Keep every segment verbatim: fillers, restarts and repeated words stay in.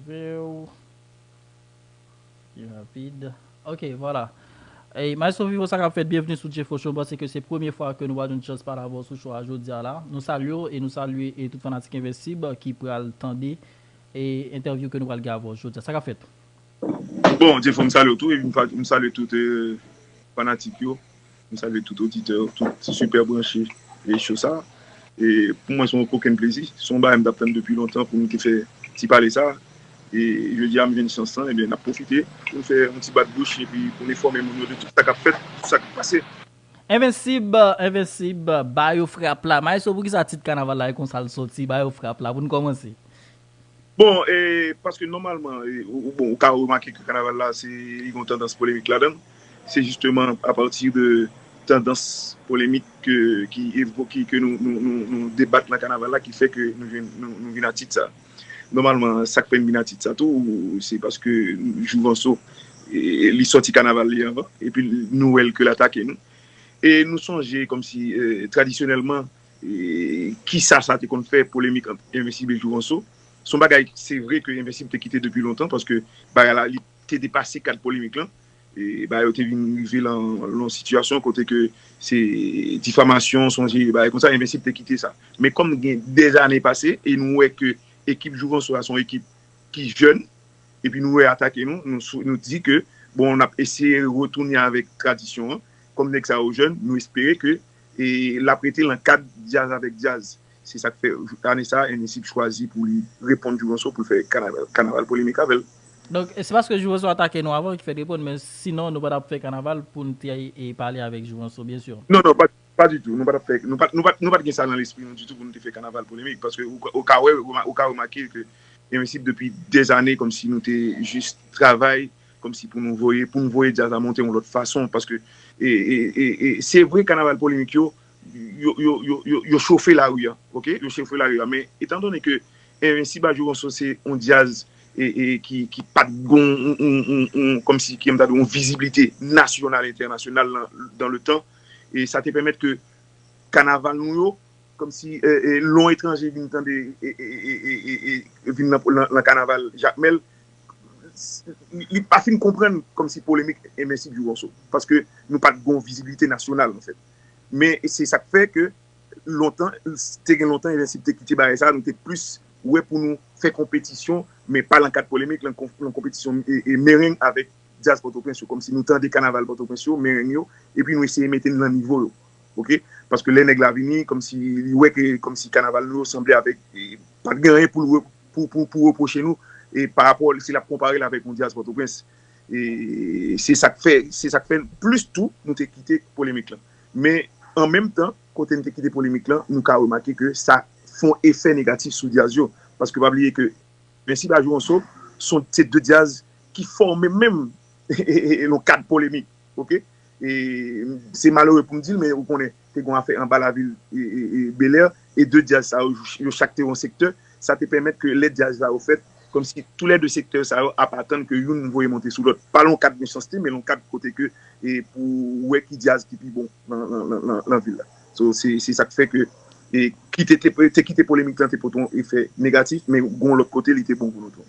View. Pi rapid. Ok, vwala. E Maestro Vivo, sa k ap fèt? Byenvni sou Jeffro Show. M panse ke se premye fwa ke nou pral jwenn chans pale avè w sou show a jodi a la. Nou salye w e nou salye e tout fanatik Envensib ki pral tande e entèvyou ke nou pral gen avè w jodi a. Sa k ap fèt? Bon, Jeffro, m salye w tou, epi m fa- m salye tout euh, fanatik yo, m salye tout oditè, tout sipè branche e show sa. E pou mwen, se yon kokenn plezi. Se yon bagay m t ap tann depi lontan pou nou te fè ti pale sa. E jodi a, m jwenn chans lan, ebyen, n ap pwofite pou n fè yon ti bat bouch epi pou n enfòme moun yo de tout sa k ap fèt, tout sa k ap pase. Envensib, Envensib, ba yo frap la. Maestro, poukisa tit kanaval la e konsa l soti? Ba yo frap la, pou n kòmanse. Bon, e, paske nòmalman, e, ou, ou- bon, ou ka remake ke kanaval la, se, li gen yon tandans polemik ladan l. Se jisteman apati de tandans polemik ke, ki evoke, ke nou, nou, nou, nou debat nan kanaval la, ki fè ke nou, vin- nou, nou vin a tit sa. Nòmalman, sa k fè n vin a tit sa tou, se paske Jouvanso, e, li sòti kanaval li anvan, epi nou wè l ke l atake nou. E nou sonje kòmsi, e, tradisyonèlman, e, kisa sa te konn fè polemik ant Envensib e Jouvanso. Se yon bagay, se vre ke Envensib te kite depi lontan, paske bagay la, li te depase kad polemik lan. E bagay yo te vin rive lan, lan yon sitiyasyon kote ke se difamasyon, sonje, bagay konsa, Envensib te kite sa. Men kòm gen dèzane pase, e nou wè ke ekip Jouvanso a se yon ekip ki jèn, epi nou wè atake nou, nou, sou- nou di ke, bon, n ap eseye retounen avèk tradisyon an, kòm nèg sa yo jèn, nou espere ke e, l ap rete lan kad djaz avèk djaz. Se sa k fè, ane sa, Envensib chwazi pou li reponn Jouvanso pou l fè kanaval, kanaval polemik avè l. Donk, e se paske Jouvanso atake nou avan ki fè n reponn, men sinon, nou pa t ap fè kanaval pou n te e, pale avèk Jouvanso, byen si. Non, non, pa, pa ditou. Nou pa t ap fè, nou pa, nou pa, nou pa t gen sa nan lespri nou ditou pou nou te fè kanaval polemik, paske ou, ou ka wè, ou ka remake ke Envensib depi dèzane kòmsi nou te jis travay kòmsi pou nou voye, pou nou voye djaz la monte yon lòt fason, paske e, e, e, e, se vre kanaval polemik yo, yo, yo, yo, yo, yo chofe lari a, ok? Yo chofe lari a, men etan done ke Envensib a Jouvanso se yon djaz e, e, ki, ki pa t gon, on, on, on, on, kòmsi, ki m ta di, yon vizibilite nasyonal, entènasyonal nan, dans le temps, e sa te pèmèt ke kanaval nou yo, kòmsi e, e, lè yon etranje vin tande e, e, e, e, e, e, vin nan, nan, nan kanaval Jakmèl, li pa fin konprann kòmsi polemik Envensib Jouvanso, paske nou pa t gon vizibilite nasyonal, anfèt. Men se sa k fè ke lontan, te gen lontan, Envensib te kite bagay sa, nou te plis wè pou nou fè konpetisyon, men pa lan kad polemik, lan kon- lan konpetisyon e, e mereng avèk djaz Pòtoprens yo, kòmsi nou tande kanaval Pòtoprens yo, mereng yo, epi nou eseye mete n nan nivo yo. Ok? Paske lè nèg la vini, kòmsi li wè ke kòmsi kanaval nou yo sanble avèk, e, pa t gen anyen pou l re- pou, pou, pou repwoche nou e pa rapò si l ap konpare l avèk yon djaz Pòtoprens. E se sa k fè, se sa k fè plis tou nou te kite polemik lan. Men an menm tan, kote n te kite polemik lan, nou ka remake ke sa fè yon efè negatif sou djaz yo. Paske pa bliye ke Envensib a Jouvanso se de djaz ki fòme menm lan kad polemik. Ok? E se malere pou m di l, men ou konnen te gen yon afè anba lavil e, e, e Belè, e de djaz sa yo, yo chak te yon sektè. Sa te pèmèt ke lè djaz sa yo fèt, kòmsi toulède sektè sa yo ap atann ke youn voye monte sou lòt. Pa lan yon kad mechanste, men lan yon kad kote ke e pou wè ki djaz ki pi bon lan, lan, lan, lan, lan vil la. So, se, se sa k fè ke e kite, te, te kite polemik lan te pote yon efè negatif, men gon lòt kote li te bon pou nou tou.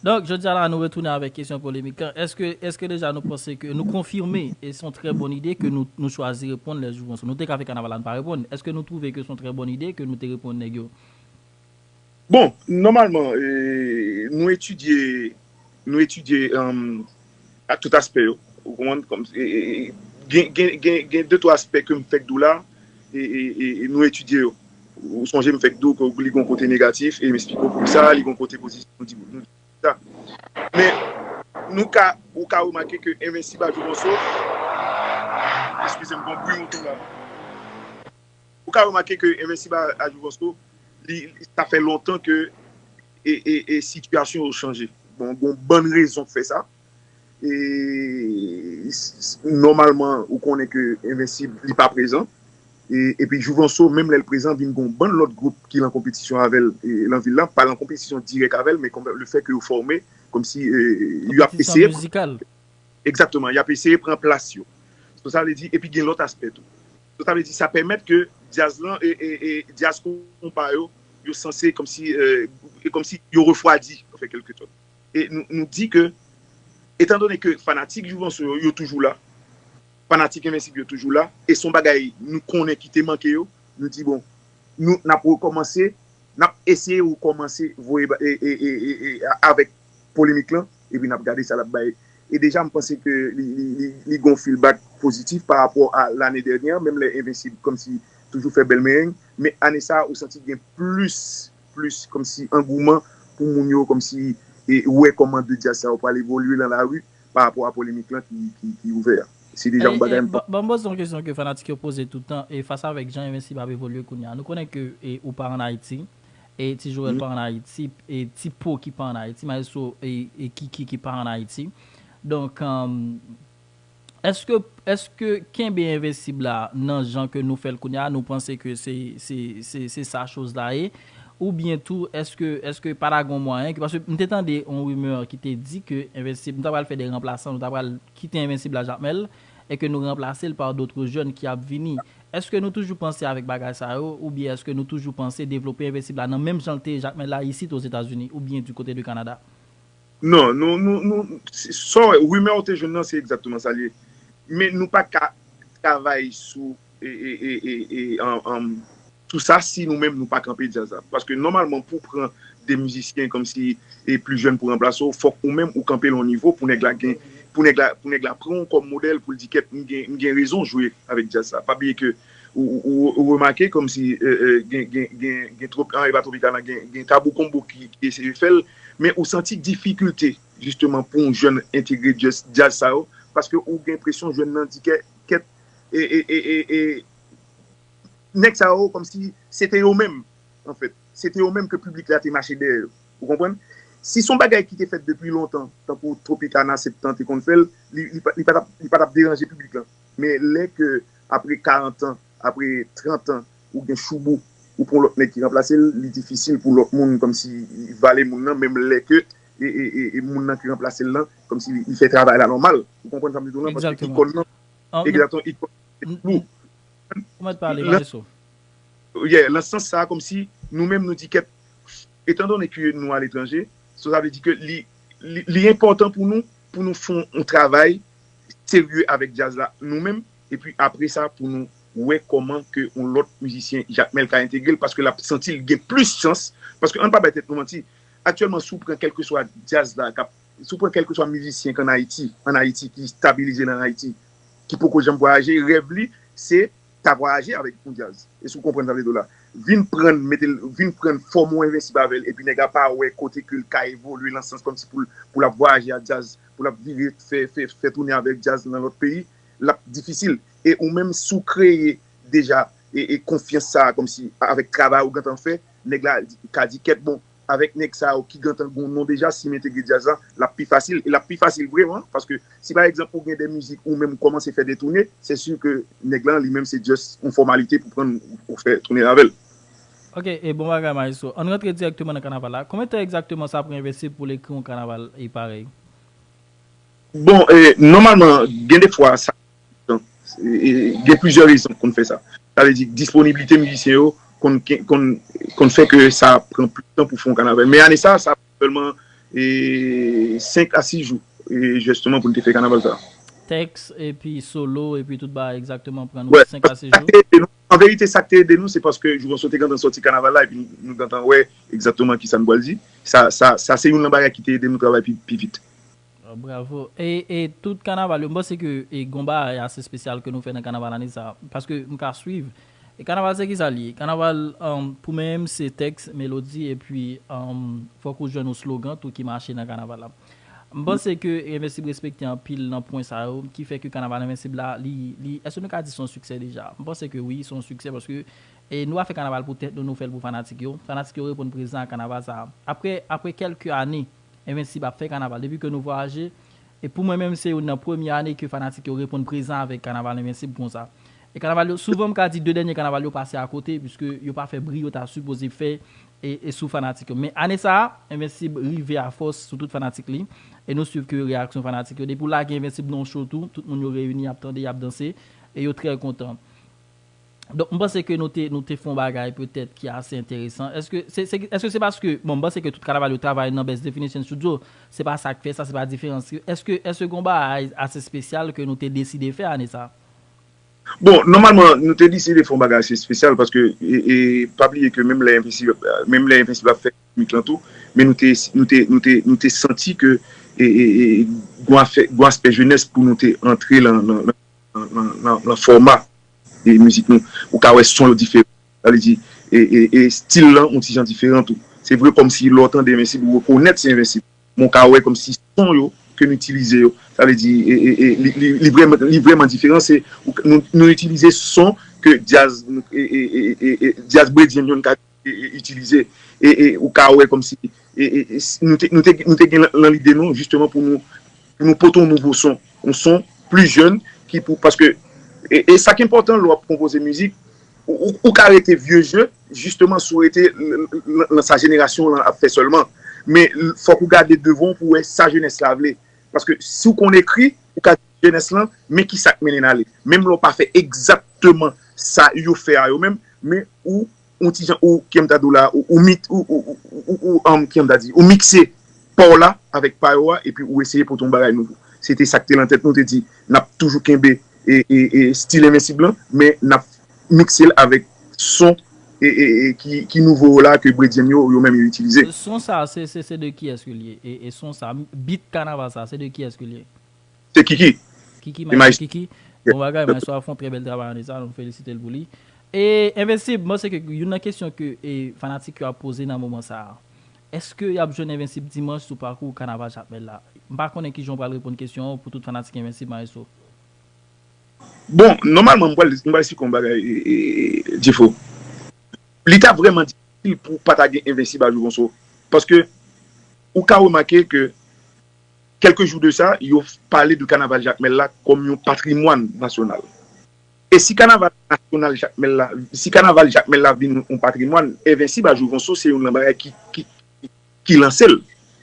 Donk, jodi a la, nou retounen avèk kesyon polemik lan. Èske, èske deja nou panse ke nou konfime e se yon trè bòn ide ke nou, nou chwazi reponn lè Jouvanso? Nou te ka fè kanaval la, nou pa reponn. Èske nou twouve ke se yon trè bòn ide ke nou te reponn nèg yo? Bon, nòmalman, e, nou etidye, nou etidye um, a tout aspè yo. Ou konprann? Kòm, e, e, gen, gen, gen, gen de twa aspè ke m fèk di w la, e, e, e, e nou etidye yo. Ou sonje m fèk di w ke li gon kote negatif, e m esplike w poukisa, li gon kote pozitif, nou di, nou di sa. Men, nou ka, ou ka remake ke Envensib a Jouvanso, eskize m, gon bri mouton la. Ou ka remake ke Envensib a, a Jouvanso, li, li, sa fè lontan ke e, e, e sitiyasyon yo chanje. Bon, gon bann rezon k fè sa. E, s- s- nòmalman, ou konnen ke Envensib, li pa prezan. E, epi Jouvanso, menm lè l prezan, vin gon bann lòt gwoup ki lan konpetisyon avè l e, lan vil lan, pa lan konpetisyon dirèk avè l, men konm le fè ke yo fòme, kòmsi e, yo ap eseye. Konpetisyon mizikal. Egzakteman, y ap eseye pran plas yo. So, sa vle di, epi gen lòt aspè tou. So, sa vle di, sa pèmèt ke djaz lan, e, e, e djaz konpa yo, yo sanse kòmsi, e, e kòmsi yo refwadi. fè kèlkesòt. E nou, nou di ke, etandone ke fanatik Jouvancho yo, yo toujou la, fanatik Envensib yo toujou la, e se yon bagay nou konnen ki te manke yo, nou di, bon, nou, n ap rekòmanse, n ap eseye rekòmanse voye ba- e, e, e, e, e, a- avèk polemik lan, epi n ap gade sa l ap bay. E deja, m panse ke li, li, li, li gen yon feedback pozitif pa rapò a lane dènyè, menm lè Envensib kòmsi toujou fè bèl mereng, men ane sa a, ou santi gen plis, plis kòmsi angouman pou moun yo kòmsi e, wè kòman de djaz sa yo pral evolye nan lari pa rapò a polemik lan ki, ki, ki ouvè a. Se deja yon bagay m panse. Ban m poze yon kesyon ke fanatik yo poze tout tan, e fas avèk jan Envensib ap evolye kounye a, nou konnen ke e, ou pa ann Ayiti, e Ti Joel pa ann Ayiti, e Ti Po ki pa ann Ayiti, Maestro e, e Kiki ki pa ann Ayiti. Donk, um, èske, èske kenbe Envensib la nan jan ke nou fè l kounye a, nou panse ke se, se, se, se sa choz la ye? Oubyen tou, èske, èske pa ta gen mwayen ke, paske m te tande yon rimè ki te di ke Envensib, nou ta pral fè de ranplasan, nou ta pral kite Envensib la Jakmèl, e ke nou ranplase l pa dòt jèn ki ap vini. Èske nou toujou panse avèk bagay sa yo, oubyen èske nou toujou panse devlope Envensib la nan menm jan l te ye Jakmèl la isit Ozetazini, oubyen di kote de Kanada? Non, nou, nou, nou, sa w wè, rimè w te jwenn nan, se egzakteman sa l ye. Men nou pa ka travay sou, e, e, e, e, e, an, an, sou sa si nou menm nou pa kanpe djaz la. Paske nòmalman pou pran de mizisyen kòmsi e pli jèn pou ranplase w, fòk ou menm ou kanpe l yon nivo pou nèg la gen, pou nèg la, pou nèg la pran w kòm modèl pou l di kèt, m gen, m gen rezon jwe avèk djaz sa. Pa bliye ke ou, ou, ou, ou remake kòmsi e, e, gen, gen, gen, gen twop, e pa Tropicana, gen, gen Tabou Combo ki, ki eseye fè l, men ou santi difikilte jisteman pou yon jèn entegre djaz, djaz sa yo, paske ou gen enpresyon jèn nan di kè, kèt, e, e, e, e, e, nèg sa yo kòmsi se te yo menm, anfèt. Se te yo menm ke piblik la te mache dèyè yo. Ou konprann? Si se yon bagay ki te fèt depi lontan, tankou Tropicana, Septan te konn fè l, li, li, pa- li pa t ap- li pa t ap deranje piblik lan. Men lè ke apre karant an, apre trant an, ou gen Shoubou, ou pran lòt nèg ki ranplase l, li difisil pou lòt moun kòmsi vale moun nan, menm lè ke e, e, e, e moun nan ki ranplase l lan, kòmsi li, li fè travay la nòmal. Ou konprann sa m di w lan? Paske ikòn nan, egzakteman, ikòn nan se lou. Ou mèt pale, Maestro. Yeah, nan sans sa, kòmsi nou menm nou di kèt, etandone ke nou aletranje, so sa vle di ke li, li, li enpòtan pou nou, pou nou fè yon travay serye avèk djaz la nou menm, epi apre sa pou nou wè kòman ke yon lòt mizisyen Jakmèl ka entegre l, paske l ap santi l gen plis chans, paske ann pa bay tèt nou manti, aktyèlman si w pran kèlkeswa djaz la k ap, si w pran kèlkeswa mizisyen k ann Ayiti, ann Ayiti ki stabilize l ann Ayiti, ki poko janm vwayaje, rèv li se ta vwayaje avèk yon djaz. Èske w konprann sa m vle di w la? Vin prann, mete l, vin prann fòm ou envensib avè l, epi nèg la pa wè kote ke l ka evolye nan sans kòmsi pou l, pou l ap vwayaje ak djaz, pou l ap vire fè, fè, fè tounen avèk djaz nan lòt peyi, l ap difisil. E ou menm si w kreye deja e, e konfyans sa a kòmsi avèk travay ou gentan fè, nèg la ka di kèt bon, avèk nèg sa yo ki gentan gon non deja, si m entegre djaz la, l ap pi fasil. E l ap pi fasil vreman, paske si pa egzanp ou gen de mizik ou menm ou kòmanse fè de toune, se si ke nèg la li menm se just yon fòmalite pou prann ou fè toune avè l. Ok, e bon bagay Maestro. Ann rantre dirèkteman nan kanaval la. Konbyen tan egzakteman sa pran Envensib pou l ekri yon kanaval e parèy? Bon, e, nòmalman, gen de fwa sa, e, e, gen plizyè rezon konn fè sa. Sa vle di disponiblite mizisyen yo konn, konn, konn fè ke sa pran plis tan pou fè yon kanaval. Men ane sa, sa sèlman e, senk a sis jou, e, jisteman pou n te fè kanaval sa. Tèks epi solo epi tout bagay egzakteman pran nou senk a sis jou. An verite, sa k te ede nou, se paske Jouvancho te gentan sòti kanaval la epi nou gentan wè egzakteman kisa n pral di. Sa, sa, sa se youn nan bagay ki te ede nou travay pi, pi vit. Bravo. E, e tout kanaval yo, m panse ke e gon bagay ase espesyal ke nou fè nan kanaval ane sa. Paske m ka swiv. E kanaval se kisa li ye? Kanaval, um, pou mwen menm, se tèks, melodi, epi um, fòk ou jwenn yon slogan tou ki mache nan kanaval la. M panse ke Envensib respekte anpil nan pwen sa yo, ki fè ke kanaval Envensib la, li, li, èske nou ka di se yon siksè deja? M panse ke wi, se yon siksè paske e nou pa fè kanaval pou tèt nou, nou fè l pou fanatik yo. Fanatik yo reponn prezan ak kanaval sa a. Apre, apre kèlke ane, Envensib ap fè kanaval. Depi ke nou vwayaje, e pou mwen menm, se youn nan premye ane ke fanatik yo reponn prezan avèk kanaval Envensib konsa. E kanaval yo, souvan m ka di de dènye kanaval yo pase akote, piske yo pa fè bri yo ta sipoze fè e, e sou fanatik yo. Men ane sa a, Envensib rive afòs sou tout fanatik li. E nou swiv ke reyaksyon fanatik yo. Depi w lage Envensib nan yon show tou, tout moun yo reyini, y ap tande, y ap danse. E yo trè kontan. Donk, m panse ke nou te, nou te fè yon bagay petèt ki ase enteresan. Èske se, se, èske se paske, bon, m panse ke tout kanaval yo travay nan Best Definition Studio, se pa sa k fè sa, se pa diferans. Èske, èske gon bagay ase espesyal ke nou te deside fè ane sa? Bon, nòmalman, nou te deside fè yon bagay ase espesyal paske, e, e, pa bliye ke menm lè Envensib, menm lè Envensib ap fè mik lan tou, men nou te, nou te, nou te, nou te santi ke e, e, e, gon afè, gon aspè jenès pou nou te antre lan, lan, lan, lan, lan, lan fòma e mizik nou. Ou ka wè son yo diferan. Sa vle di, e, e, e stil lan yon ti jan diferan tou. Se vre kòmsi lè w tande Envensib, ou rekonèt se Envensib. Men w ka wè kòmsi son yo ke nou itilize yo. Sa vle di, e, e, e, li, li, li vrèman, li vrèman diferan. Se, ou, nou, nou itilize son ke djaz, e, e, e, e, e, djaz bredyen yo n ka e, e, itilize. E, e ou ka wè kòmsi e, e, e, s- nou te, nou te, nou te gen lan, lan lide nou, jisteman, pou nou, pou nou pote yon nouvo son. Yon son pli jèn ki pou, paske, e, e sa k enpòtan lè w ap konpoze mizik, ou, ou, ou ka rete vye je, jisteman, si w rete l- l- l- lan sa jenerasyon w lan ap fè sèlman. Men l- fòk ou gade devan w pou w wè sa jenès la vle. Paske si w konn ekri, ou ka di jenès lan, men ki sa k mennen n ale. Menm lè w pa fè egzakteman sa yo fè a yo menm, men ou, yon ti jan, ou, kiyè m ta di w la, ou, ou, mit, ou, ou, ou, ou, ou, um, kiyè m ta di, ou mikse pa w la avèk pa yo a, epi ou eseye pote yon bagay nouvo. Se te sa k te lan tèt nou, te di, n ap toujou kenbe e, e, e stil Envensib lan, men n ap mikse l avèk son e, e, e, ki, ki nouvo yo la ke Bredyen yo, yo menm yo itilize. Son sa, se, se, se de kiyès ke l ye? E, e son sa, beat kanaval sa, se de kiyès ke l ye? Se Kiki. Kiki, Maestro Kiki. Bon bagay, Maestro ap fè yon trè bèl travay ane sa, nou felisite l pou li. E Envensib, m panse ke youn nan kesyon ke e, fanatik yo ap poze nan moman sa a, èske y ap jwenn Envensib dimanch sou pakou kanaval Jakmèl la? M pa konnen kijan w pral reponn kesyon an pou tout fanatik Envensib, Maestro. Bon, nòmalman, m pral, m pral esplike yon bagay, e, e, e, Jefo. Li ta vrèman difisil pou pa ta gen Envensib a Jouvonso. Paske, ou ka remake ke, kèlke jou de sa, yo pale de kanaval Jakmèl la kòm yon patrimwàn nasyonal. E si kanaval nasyonal Jakmèl la, si kanaval Jakmèl la vin yon patrimwàn, Envensib a Jouvonso se youn nan bagay ki, ki, ki lanse l.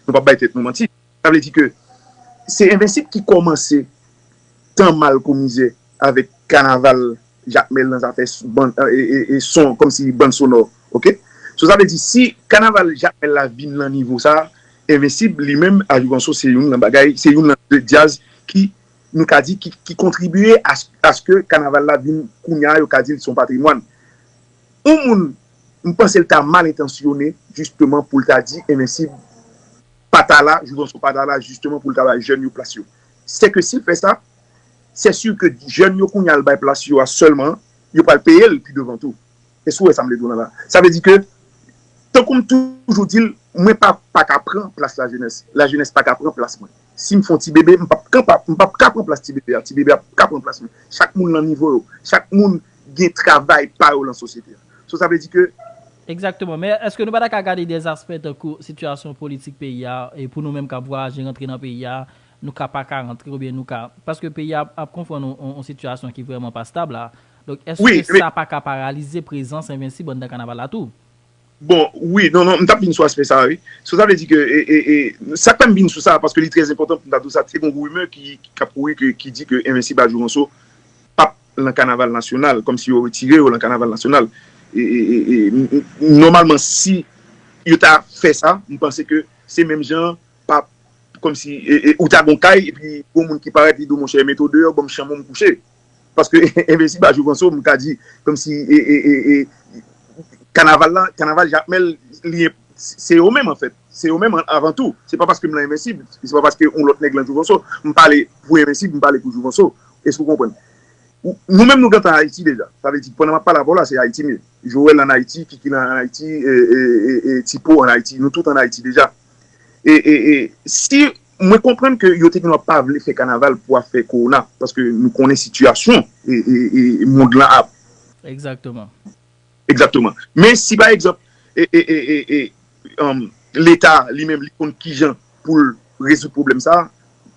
Nou p ap bay tèt nou manti. Sa vle di ke se Envensib ki kòmanse tan mal kou mizè avèk kanaval Jakmèl nan zafè s- bann, e, e, e son, kòmsi bann sonò, oke? So sa vle di, si kanaval Jakmèl la vin nan nivo sa, Envensib li menm, a Jouvonso, se youn nan bagay, se youn nan de djaz ki, nou ka di, ki, ki kontribye a, aske kanaval la vin, kounye a, yo ka di l se yon patrimwàn. Yon moun, m panse l ta mal entansyone, jisteman, pou l ta di Envensib pa ta la, Jouvonso pa ta la, jisteman, pou l ta bay jèn yo plas yo. Se ke si l fè sa, se si ke jèn yo kounye a l bay plas yo a sèlman, yo pral peye l pi devan tou. Èske w wè sa m vle di w la la? Sa vle di ke, tankou m toujou di l, mwen pa, pa ka pran plas lajenès. Lajenès pa ka pran plas mwen. Si m fè yon ti bebe, m p ap ka, m p ap ka pran plas ti bebe a. Ti bebe a p ap ka pran plas mwen. Chak moun lan nivo yo. Chak moun gen travay pa yo lan sosyete a. So, sa vle di ke, Egzakteman. Men èske nou pa ta ka gade dè aspè tankou sitiyasyon politik peyi a, e pou nou menm k ap vwayaje rantre nan peyi a, nou ka pa ka rantre oubyen nou ka, paske peyi a ap, ap konfwont yon, yon, yon sitiyasyon ki vrèman pa stab la. Donk, èske sa pa ka paralize prezans Envensib anndan kanaval la tou? Bon, wi, non, non, m t ap vin sou aspè sa a, wi. So, sa vle di ke, e, e, e, sa k fè m vin sou sa, paske li trè enpòtan pou m ta di w sa, te gen yon rimè ki, ki ap kouri, ki, ki di ke Envensib a Jouvonso p ap lan kanaval nasyonal, kòmsi yo retire yo lan kanaval nasyonal. E, e, e, e, n- n- nòmalman, si yo ta fè sa, m panse ke se menm jan, pa, kòmsi, e, e, ou ta gon kay, epi gon moun ki parèt, li di w, monchè, mete w deyò, ban m chanm ou m kouche. Paske Envensib a Jouvonso, m ka di, kòmsi, e, e, e, e, kanaval la, kanaval Jakmèl, li, se yo menm, anfèt. Se yo menm, an- avan tou. Se pa paske m lan Envensib, se pa paske yon lòt nèg lan Jouvonso. M pale pou Envensib, m pale pou Jouvonso. Èske w konprann? Ou- Nou menm, nou gentan Ayiti deja. Sa vle di, pandan m ap pale avè w la, se Ayiti m ye. Joel ann Ayiti, Kiki lan ann Ayiti, e, e, e, e, Tipo ann Ayiti. Nou tout ann Ayiti deja. E, e, e, si mwen konprann ke yo te gen dwa pa vle fè kanaval pou afè kowona, paske nou konnen sitiyasyon e, e, e, mond lan ap. Egzakteman. Egzakteman. Men si pa egzanp, e, e, e, e, e, um, Leta li menm li konn kijan pou l rezoud pwoblèm sa,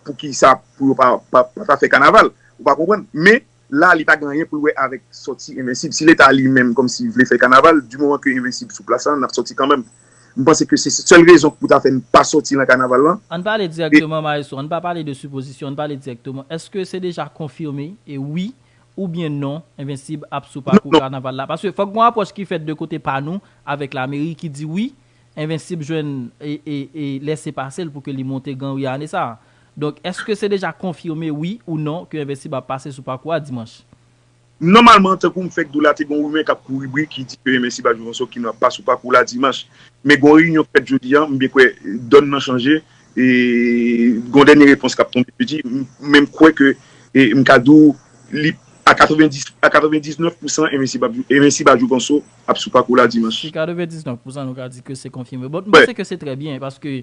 pou ki sa pou yo pa, pa, pa ta fè kanaval, ou pa konprann? Men la, li pa gen anyen pou l wè avèk sòti Envensib. Si Leta li menm kòmsi vle fè kanaval, di moman ke Envensib sou plas la, n ap sòti kanmenm. M panse ke se sèl rezon pou ta fè n pa sòti lan kanaval lan. Ann pale dirèkteman, Maestro, ann pa pale de sipozisyon, ann pale dirèkteman. Èske se deja konfime, e wi, oubyen non, Envensib ap sou pakou kanaval la? Paske fòk gon apwòch ki fèt de kote pa nou avèk lameri ki di wi, Envensib jwenn e, e, e lèse pase l pou ke li monte Gran Ri ane sa a. Donk, èske se deja konfime wi ou non ke Envensib ap pase sou pakou a dimanch? Nòmalman, tankou m fèk di w la, te gen yon rimè k ap kouri bri ki di ke Envensib a Jouvanso ki nan pa sou pakou la dimanch. Men gen yon reyinyon k fèt jodi a, m byen kwè dòn nan chanje, e gen yon dènye repons k ap tonbe jodi, men m kwè ke, e m ka di w, li a katrevendiz, a katrevendiznèf pousan Envensib a Jouvanso ap sou pakou la dimanch. Si katrevendiznèf pousan nou ka di ke se konfime. Bon, m panse ke se trè byen, paske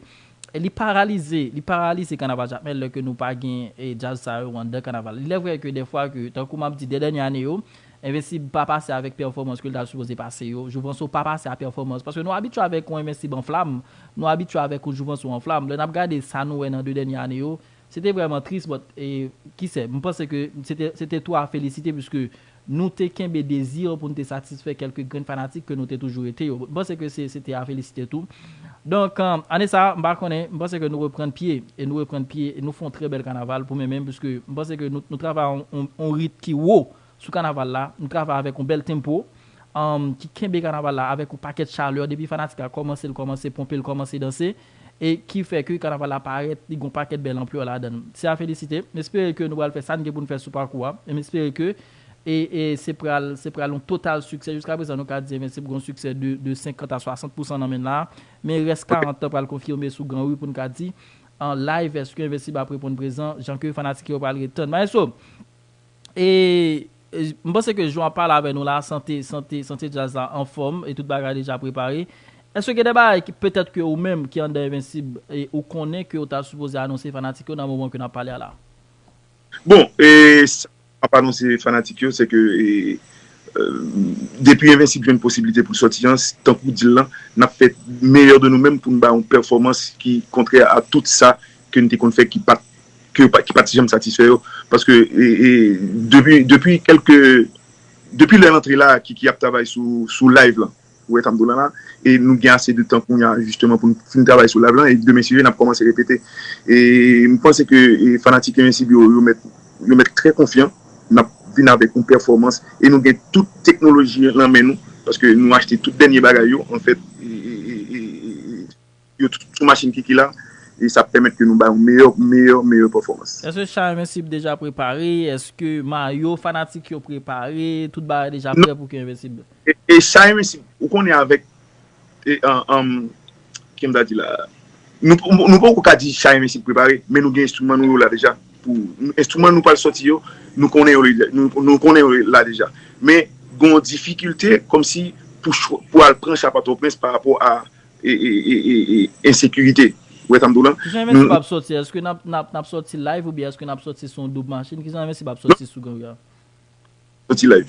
li paralize, li paralize kanaval Jakmèl lè ke nou pa gen e, djaz sa yo anndan kanaval. Li vrè ke dèfwa ke, tankou m ap di, de dènye ane yo, Envensib pa pase avèk pèfòmans ke l ta sipoze pase yo. Jouvanso pa pase a pèfòmans. Paske nou abitye avèk yon Envensib an flam, nou abitye avèk yon Jouvanso an flam. Lè n ap gade sa nou wè nan de dènye ane yo, se te vrèman tris, but e, ki sè, m panse ke se te, se te tou a felisite, piske nou te kenbe dezi pou n te satisfè kèlke grenn fanatik ke nou te toujou rete yo. M panse ke se, se te a felisite tou. Donk, ane sa a, m pa konnen, m panse ke nou reprann pye, e nou reprann pye, e nou fè yon trè bèl kanaval pou mwen menm, piske m panse ke nou, nou travay yon, yon, yon rit ki wo sou kanaval la, nou travay avèk yon bèl tempo, um, ki kenbe kanaval la avèk yon pakèt chalè, depi fanatik la kòmanse, l kòmanse ponpe, l kòmanse danse, e ki fè ke kanaval la parèt, li gen yon pakèt bèl anplè ladan l. Se a felisite. M espere ke nou pral fè sa n gen pou n fè sou pakou a. E m espere ke e, e se pral, se pral yon total siksè. Jiska prezan, nou ka di Envensib gen yon siksè de, de senkant a swasant pousan nan men l la. Men rès karant lan pral konfime sou Gran Ri pou n ka di, an live, èske Envensib ap reponn prezan, jan ke fanatik yo pral ret tann. Maestro, e, e, m panse ke jan w ap pale avè nou la, sante, sante, sante djaz la anfòm e tout bagay deja prepare. Èske gen de bagay ki, petèt ke ou menm ki anndan Envensib, e, ou konnen ke w ta sipoze anonse fanatik yo nan moman ke n ap pale a la? Bon, e, sa m ap anonse fanatik yo, se ke, e, e, depi Envensib jwenn posiblite pou l sòti an, tankou w di l lan, n ap fè meyè de nou menm pou n bay yon pèfòmans ki kontrè a tout sa ke n te konn fè ki pa t, ke yo pa, ki pa t janm satisfè yo. Paske, e, e, depi, depi kèlke, depi lè n antre la, Kiki ap travay sou, sou live lan. Ou wè sa m di w la la, e nou gen ase de tan kounye a, jisteman, pou n fin travay sou live lan, e demen si Dye, n ap kòmanse repete. E m panse ke, e, fanatik Envensib yo, yo mèt, yo mèt trè konfyan, n ap vin avèk yon pèfòmans, e nou gen tout teknoloji lan men nou, paske nou achte tout dènye bagay yo, anfèt, e, e, e, e, e, yo tout sou machin Kiki la, e sa ap pèmèt ke nou bay yon meyè, meyè, meyè pèfòmans. Èske chay Envensib deja prepare? Èske mayo fanatik yo prepare? Tout bagay deja prè pou ke Envensib? E, e chay Envensib, ou konnen avèk, e, an, an, ki m ta di la, nou, nou poko ka di chay Envensib prepare, men nou gen enstriman nou yo la deja. Pou enstriman nou pral sòti yo, nou konnen yo, nou, nou konnen yo la deja. Men gen yon difikilte kòmsi pou, pou al pran cha Pòtoprens pa rapò a e, e, e, e, e ensekirite. Ou wè sa m di w lan? Kijan Envensib ap sòti? Èske n ap, n ap, n ap sòti live oubyen èske n ap sòti sou yon doub machin? Kijan Envensib ap sòti sou Gran Ri a? Sòti live.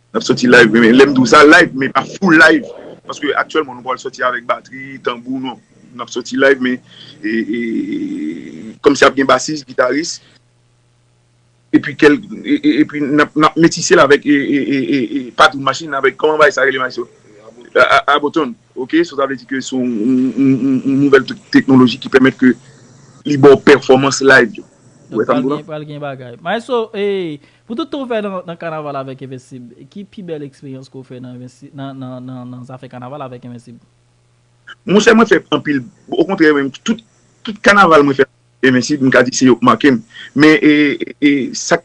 N ap sòti live, men lè m di w sa, live, men pa full live. Paske aktyèlman, nou pral sòti avèk batri, tanbou, non. N ap sòti live, men e, e, kòmsi ap gen basis, gitaris, epi kèl, e, e, epi n ap, n ap metise l avèk e, e, e, e, e, pa doub machin, avèk, kòman bagay sa rele, Maestro? A, a, Ableton, ok? So, sa vle di ke se yon, yon, yon, yon, yon nouvèl tek-, teknoloji ki pèmèt ke li ba w pèfòmans live yo. Ou wè sa m di w lan? Pral gen, pral gen bagay. Maestro, e, pou tout tan w fè nan, nan kanaval avèk Envensib, ki pi bèl eksperyans ke w fè nan, Envensi-, nan, nan, nan, nan zafè kanaval avèk Envensib? Monchè, mwen fè anpil, okontrè menm, tout, tout kanaval mwen fè Envensib, m ka di se yo k make m. Men, e, e, e, sa k,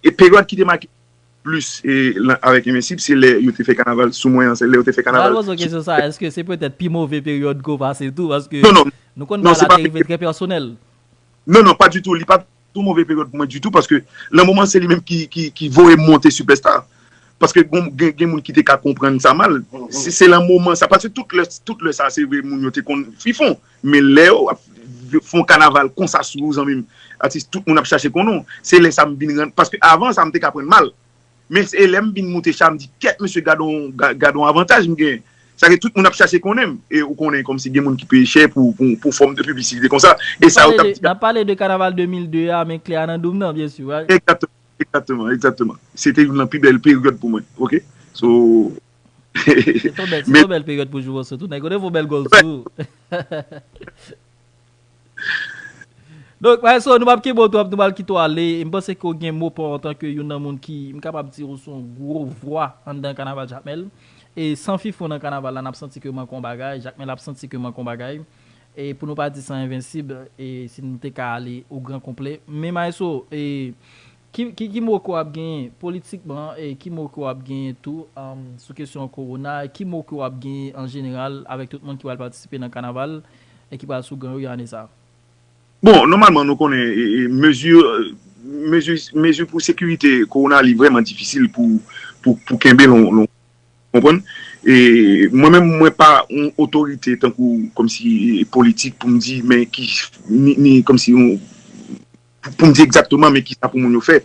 e, peryòd ki te make m plis, e, lan, avèk Envensib, se lè yo te fè kanaval sou mwen an, se lè yo te fè kanaval. Mwen pral poze w kesyon sa, èske se petèt pi move peryòd ke w pase tou? Paske non, non, nou konn bagay la te rive trè pèsonèl. Non, non, pa ditou, li pa t yon move peryòd pou mwen ditou, paske lan moman se li menm ki, ki, ki voye m monte Sipèsta. Paske gen, gen, gen moun ki te ka konprann sa mal. Se, se lan moman sa, paske tout lè, tout lè sa, se vre, moun yo te konn fifon. Men lè w ap fè yon kanaval konsa sou ou, zanmi m, atis, tout moun ap chache konnen w. Se lè sa m vin rann, paske avan sa, m te ka pran l mal. Men se lè m vin moute cha, m di, kèt, mesye, gade yon, ga-, gade yon avantaj m genyen. Sa ke tout moun ap chache konnen m. E ou konnen kòmsi gen moun ki peye chè pou, pou, pou fòm de piblisite konsa. E sa yo t ap di. N ap pale de kanaval de mil de a, men klè a nan doum nan, byen si. Egzakteman, egzakteman, egzakteman. Se te youn nan pi bèl peryòd pou mwen, ok? So, se te yon bèl, se te yon bèl peryòd pou Jouvanso tou. Nèg yo te fè yon bèl gòl sou ou. Donk, Maestro, nou p ap kenbe w twòp, nou pral kite w ale. E m panse ke w gen mo pa w antanke youn nan moun ki, m kapab di, w se yon gwo vwa anndan kanaval Jakmèl. E san fifon nan kanaval la, n ap santi ke manke yon bagay, Jakmèl ap santi ke manke yon bagay. E pou nou pa di san envensib, e si nou te ka ale o gran konplè. Men Maestro, e ki, ki, ki mo ke w ap genyen politikman, e ki mo ke w ap genyen tou, um, sou kesyon kowona, e ki mo ke w ap genyen an jeneral avèk tout moun ki pral patisipe nan kanaval e ki pral sou gran ri ane sa a? Bon, nòmalman, nou konnen e, e, mezi, mezi, mezi pou sekirite kowona li vrèman difisil pou, pou, pou kenbe lon, lon, konprann? E mwen menm, mwen pa yon otorite tankou kòmsi politik pou m di, men ki, ni, ni kòmsi yon, pou, pou m di egzakteman, men ki sa pou moun yo fè.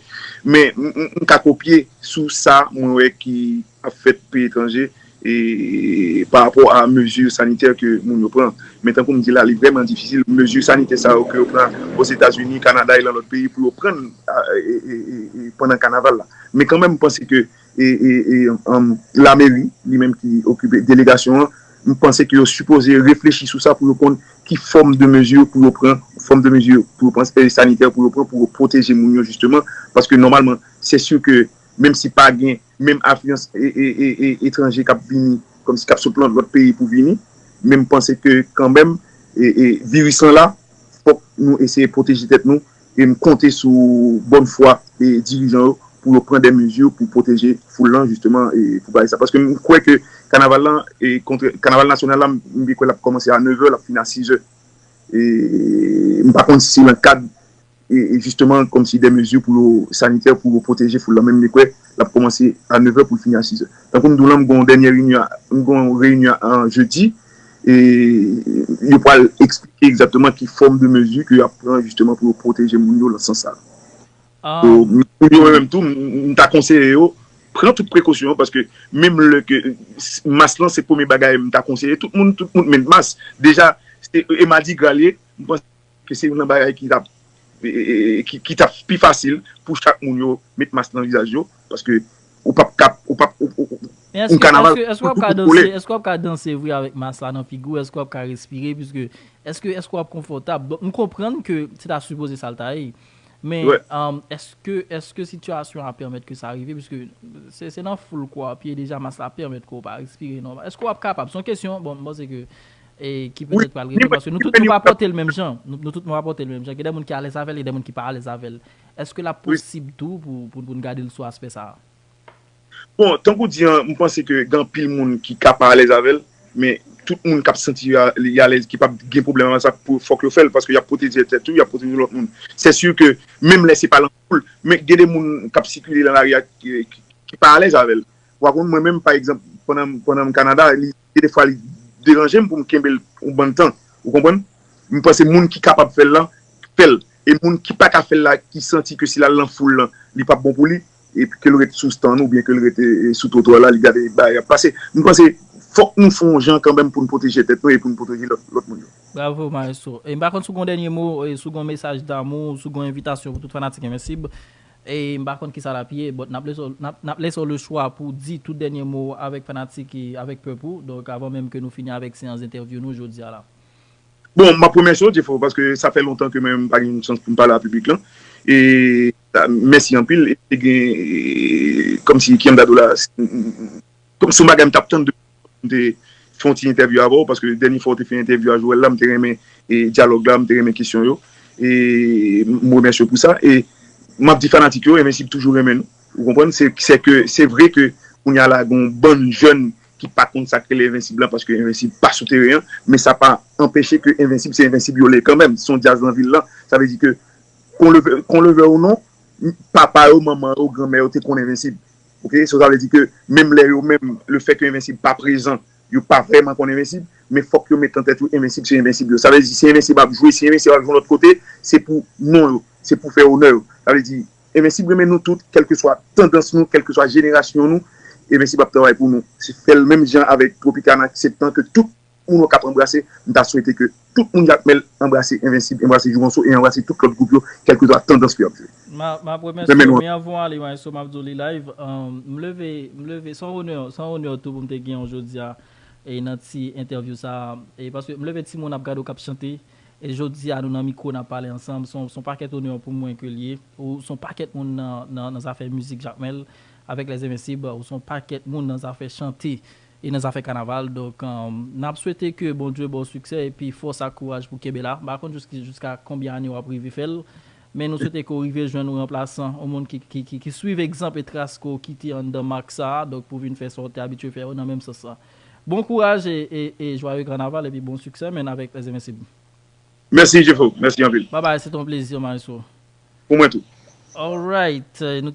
Men m, m, m ka kopye sou sa mwen wè ki ap fèt peyi etranje e pa rapò a mezi sanitè ke moun yo pran. Men tankou m di la, li vrèman difisil. Mezi sanitè sa yo ke yo pran Ozetazini, Kanada e nan lòt peyi pou yo pran a, e, e, e, e, pandan kanaval la. Men kanmenm, m panse ke e, e, e, um, lameri, li menm ki okipe delegasyon an, m panse ke yo sipoze reflechi sou sa pou yo konn ki fòm de mezi pou yo pran, fòm de mezi pou yo pran, e, sanitè pou yo pran, pou yo pwoteje moun yo, jisteman, paske nòmalman, se si ke menm si pa gen menm afliyans e, e, e, e, etranje k ap vini, kòmsi k ap sot nan lòt peyi pou vini, men m panse ke kanmenm, e, e, viris lan la, fòk nou eseye pwoteje tèt nou, e m konte sou bòn fwa e dirijan yo pou yo pran de mezi pou pwoteje foul lan, jisteman, e pou bagay sa. Paske m kwè ke kanaval lan, e kontre, kanaval nasyonal la, m, m kwè l ap kòmanse a nevè, l ap fini a sizè. E m pa konn si se nan kad e, e jisteman, kòmsi de mezi pou yo, sanitè, pou yo pwoteje foul lan. Men m kwè l ap kòmanse a nevè pou l fini a sizè. Tankou m di w lan, m gen yon dènye reyinyon, m gen yon reyinyon an jedi, e yo pral eksplike egzakteman ki fòm de mezi ke y ap pran, jisteman, pou yo pwoteje moun yo nan sans sa. Ah. So, moun yo menm tou, m, m ta konseye yo, pran tout prekosyon, paske menm lè ke, mas lan se premye bagay m ta konseye tout moun, tout moun met mas. Deja, se, e madigra l ye, m panse ke se youn nan bagay ki t ap, e, e, e, ki, ki t ap pi fasil pou chak moun yo met mas nan vizaj yo, paske ou p ap kap, ou p ap, ou, ou, ou, Men yon èske, kanaval èske, èske w ap ka danse, èske w ap ka danse vre avèk mas la nan figi w? Èske w ap ka respire? Piske, èske, èske w ap konfòtab? Donk, m konprann ke se ta sipoze sa l ta ye. Men, um, èske, èske sitiyasyon an pèmèt ke sa rive? Piske se, se nan foul ke w ap ye deja, mas la pèmèt ke w pa respire nòmal. Èske w ap kapab? Se yon kesyon, bon, m panse ke e ki petèt pral reponn, paske nou tout nou pa pòte l menm jan. Nou, nou tout nou pa pòte l menm jan. Gen de moun ki alèz avè l, gen de moun ki pa alèz avè l. Èske l ap posib tou pou, pou, pou n gade l sou aspè sa a? Bon, tankou di an, m panse ke gen anpil moun ki ka pa alèz avè l, men tout moun k ap santi yo a, li alèz, ki p ap gen pwoblèm avè sa, pou, fòk yo fè l, paske y ap pwoteje tèt yo, y ap pwoteje lòt moun. Se si ke, menm lè se pa nan foul, men gen de moun k ap sikile nan lari a ki, ki, ki pa alèz avè l. Ou pa konn, mwen menm, pa egzanp, pandan, pandan m Kanada, li, gen de fwa li deranje m pou m kenbe l yon bann tan. Ou konprann? M panse moun ki kapab fè l lan, fè l. E moun ki pa ka fè l la, ki santi ke si l al nan foul lan, li p ap bon pou li, e ke l ret sou stand oubyen ke l ret, e, sou twotwa la, li gade bagay ap pase. M panse fòk nou fè yon jan kanmenm pou n pwoteje tèt nou e pou n pwoteje lòt, lòt moun yo. Bravo, Maestro. E m pa konn si w gen yon dènye mo, e si w gen yon mesaj damou, si w gen yon envitasyon pou tout fanatik Envensib. E m pa konn kisa l ap ye, but n ap lese w, n ap, n ap lese w le chwa pou w di tout dènye mo w avèk fanatik e avèk pèp ou. Donk, avan menm ke nou fini avèk seyans entèvyou nou jodi a la. Bon, m ap remèsye w, Jeffrey, paske sa fè lontan ke mwen menm m pa gen yon chans pou m pale a piblik lan. E, a, mèsi anpil. E te gen, e, kòmsi, kijan m ta di w la, s-, m, m, m, kòm se yon bagay m t ap tann depi m te fè yon ti entèvyou avè w, paske dènye fwa w te fè entèvyou a Joel la, m te renmen, e, dyalòg la, m te renmen kesyon yo. E m remèsye w pou sa. E m ap di fanatik yo, Envensib toujou renmen nou. Ou konprann? Se, se ke, se vre ke kounye a la, gen yon bann jèn ki pa konn sa k rele Envensib lan, paske Envensib pa sou teren an, men sa pa anpeche ke Envensib se Envensib yo le kanmenm. Se yon djaz nan vil lan. Sa vle di ke, kon leve, kon leve ou non, papa yo, manman yo, granmè yo te konn Envensib. Oke? So, sa vle di ke menm lè yo menm, le fè ke Envensib pa prezan, yo pa vrèman konn Envensib, men fòk yo met nan tèt yo Envensib se Envensib yo. Sa vle di, si Envensib ap jwe, si Envensib ap jwe yon lòt kote, se pou non yo, se pou fè onè yo. Sa vle di, Envensib renmen nou tout, kèlkeswa tandans nou, kèlkeswa jenerasyon nou, Envensib ap travay pou nou. Se fè l menm jan avèk Tropicana, septan ke tout moun yo k ap anbrase, m ta swete ke tout moun Jakmèl anbrase Envensib, anbrase Jouranso e anbrase tout lòt gwoup yo, kèlkeswa tandans ke y ap jwe. M a, m ap remèsye w, men anvan w ale, Maestro, m ap di w li live. Um, m leve, m leve, se yon onè, se yon onè tou pou m te gen w jodi a, e nan ti entèvyou sa a, e paske m leve timoun ap gade w k ap chante, E jodi a, nou nan mikwo, n ap pale ansanm. Se yon, se yon pakèt onè pou mwen ke l ye. Ou se yon pakèt moun nan, nan, nan zafè mizik Jakmèl, avèk Les Invincibles. Ou se yon pakèt moun nan zafè chante e nan zafè kanaval. Donk, um, n ap swete ke Bondye ba w siksè epi fòs ak kouraj pou kenbe la. M pa konn jiska, jiska konbyen ane w ap rive fè l. Men nou swete ke w rive jwenn yon ranplasan, yon moun ki, ki, ki, ki swiv egzanp e tras ke w kite anndan mak sa a. Donk, pou vin fè sa w te abitye fè yo nan menm sans la. Bon kouraj e, e, e jwaye kanaval epi bon siksè, men avèk Les Invincibles. Mèsi, Jefo. Mèsi anpil. Bye bye, se te yon plezi, maestro. Pou mwen tou. Alright, euh, nou te